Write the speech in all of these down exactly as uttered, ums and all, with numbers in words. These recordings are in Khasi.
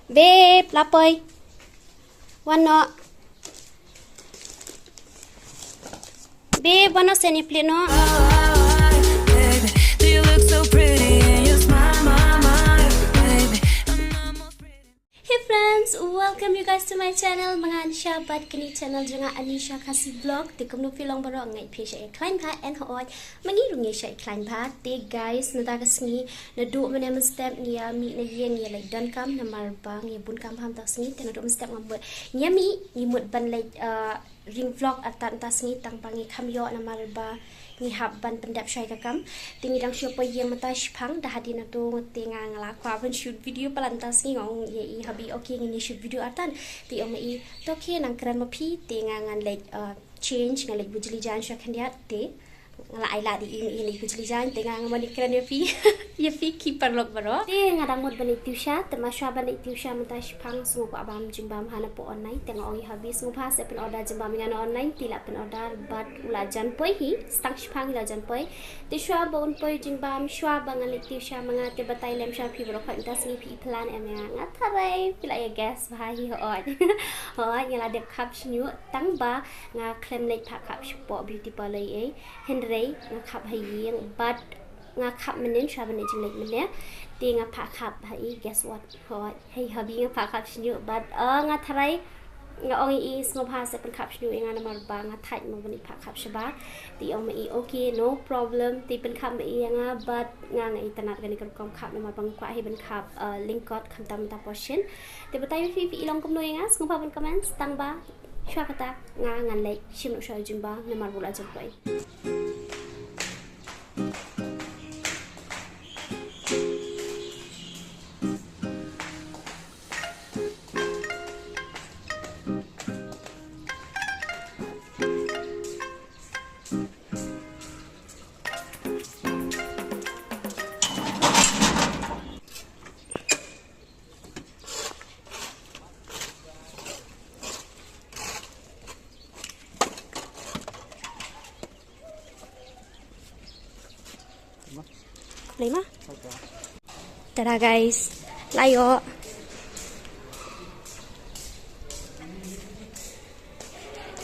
Babe, la poi. Wan noh. Babe, wan noh shen ïa plie noh. Hey friends, welcome you guys to my channel. Ma nga Anisha bad kane channel jong nga, Anisha Khasi Vlog. Te kumno phi long baroh, nga ngeit phi shu ïa khlaiñ bha, and hooid ma ngi ruh ngi shu ïa khlaiñ bha. Te guys, mynta ka sngi naduh mynne mynstep ngi ïa mih na ïing, ngi ïa leit donkam namar ba ngi bun kam bha mynta ka sngi. Te naduh mynstep nga mut ngi ïa mih, ngi mut ban leit, uh, ring vlog artat mynta ka sngi, tang ba ngi kham ïoh namar ba ngi hap ban pyndep shuwa ïa ka kam. Te ngi dang shu poi ïing mynta shipang, da hadien nangta te nga, nga la kwah ban shoot video palat mynta ka sngi. Nga ong ïa i hubby, okay, ngin ïa shoot video artat. Te i ong ma i, to okay, nang kren ma phi. Te nga ngan leit, uh, change, ngan leit bujli jaiñ shuwa khyndiat. Te nga la ai lad ïa i, i leit bujli jaiñ. Te nga, nga mane kren ïa phi, ïa phi ki paralok baroh. Te nga dang mut ban leit tiew sha, te ma shuwa ban leit tiew sha mynta shipang, sngewbha bam jingbam ha na pdeng online. Te nga ong ïa i hubby, sngewbha sa pyn-order jingbam ïa nga na online. Te i la pyn-order bad u la jan poi hi, tang shipang i la jan poi. Te shuwa ba un poi jingbam, shuwa ba ngan leit tiew sha ma nga, te batai lem sha phi baroh, mynta ka sngi phi plan em ïa nga? Nga tharai phi la ïa guess bha hi, hooid. Hooid, nga la dep khap shñiuh, tang ba nga khlem leit phah khap shapoh beauty parlour ei ei. Hynrei nga khap ha ïing, bad nga khap mynnin, shuwa ban leit jingleit mynne. Te nga phah khap ha i, guess what? Hooid, ha i hubby nga phah khap shñiuh, bad, uh, nga tharai, nga ong ïa i sngewbha sa pynkhap shñiuh ïa nga namar ba nga thait mo ban leit phah khap shabar. Te i ong ma i, okay, no problem. Te i pynkhap ma i ïa nga, bad nga, nga itynnad kane ka rukom khap namar ba nga kwah hi ban khap, uh, lyngkot, khamtam mynta portion. Te batai ma phi, phi i long kumno ïa nga, sngewbha ban comment, tang ba shuwa kata nga ngan leit shim noh shuwa jingbam namar ba u la jan poi. Play ma? Tada guys. La ïoh.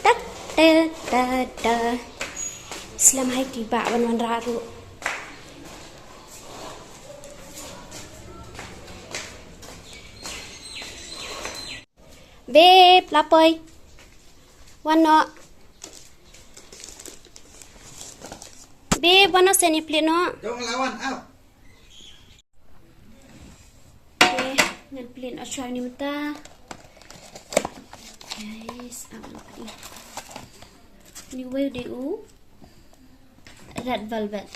Ta ta ta ta. Slem hi, dei ba wan wanrah ruh. Babe, la poi. Wan noh. Babe, wan noh shen ïa plie noh. Jong la wan, au. Okay, ngan plie noh shuwa ïa une mynta. Guys, au noh ïa. Une uwei u dei u red velvet.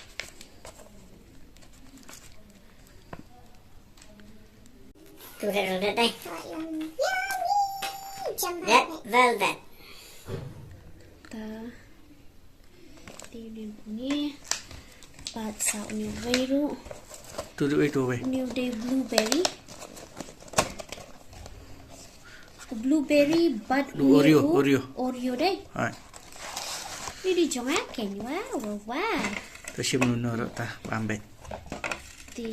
Tu red velvet dei. Red velvet. Ta. Te une une. Bad sa une uwei ruh. Tu dei uwei, tu uwei. Une u dei blueberry. Blueberry bad une Oreo, u Oreo. Oreo dei. Hai. Une dei jong nga keiñ, wah, wah, wah. To shim noh ruh ta, bam beit. Te,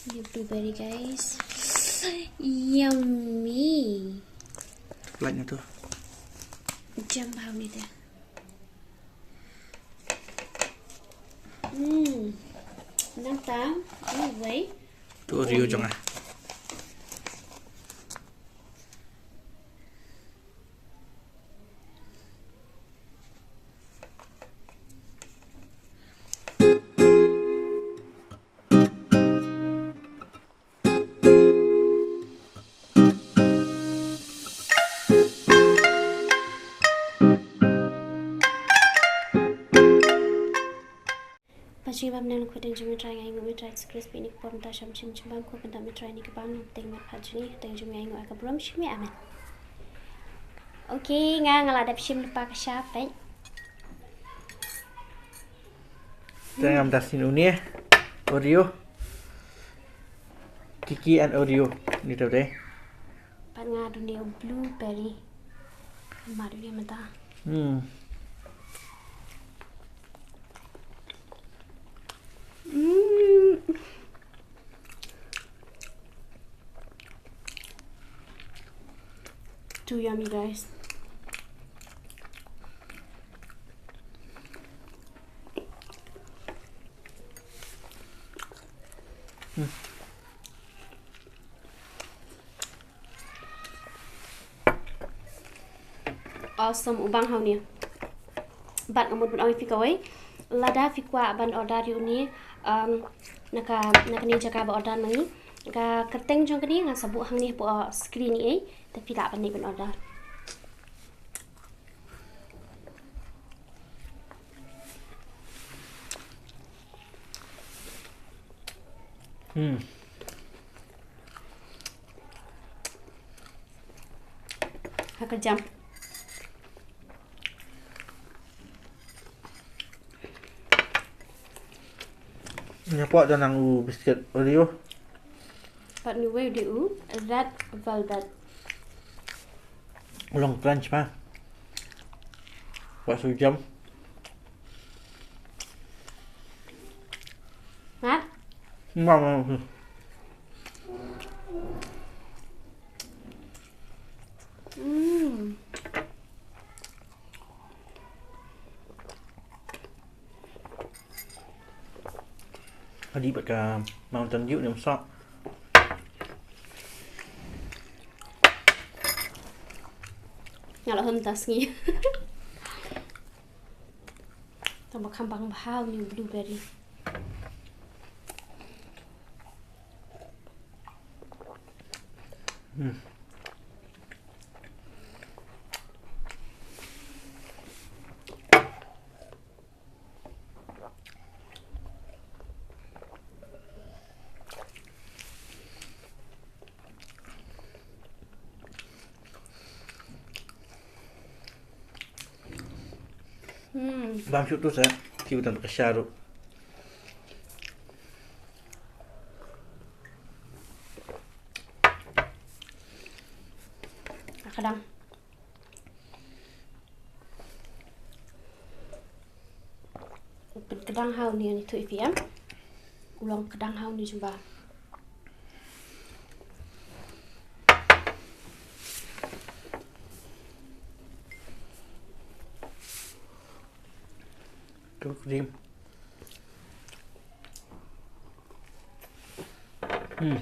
une blueberry, guys. Yummy. Plate na tu. Jem bha une te. Hmm. Nangta, uwei. Tu Oreo jong nga. Pajngi bam nang khut dang jong Trai, ngai ngu Trai Jisu Khrist, bini kupor mynta sham shim jong bam khut mynta Trai ni kabam nang teng mat pajngi teng jong ngai ngu aka brum shim. Amen. Okay, nga nga la dep shim lypa ka sha pek. Tang am dasin une Oreo. Kiki and Oreo ni tau dei. Pat nga dune blueberry. Mat une mynta. Hmm. Mm. Too yummy, guys. Awesome, u bang ha une. Bad nga mut ban ong ïa phi kawei. Lada phi kwah ban order ïa une, um, na ka, na kane jaka ba order na ngi. Ka kyrteng jong kane nga sa buh hangne hapoh screen ei. Te phi lah ban leit ban order. Hmm. Ha ka jam. Nga kwah da nang u biscuit Oreo. Pat ni wei di u red velvet. Long crunch ma. Kwah su jam. Ngat? Ma, ma, ma. Hmm. Adi bad ka Mountain Dew ne msa. Nga la hun tas ngi. Tang ba kham bang bha u ni blueberry. Hmm. Hmm. Bam shuh tu sa, ki utan ka sha ruh. Ka dang. Pynkdang ha une, ïa ni tu i phi em. U long kdang ha une jumba. Tu krim. Hmm.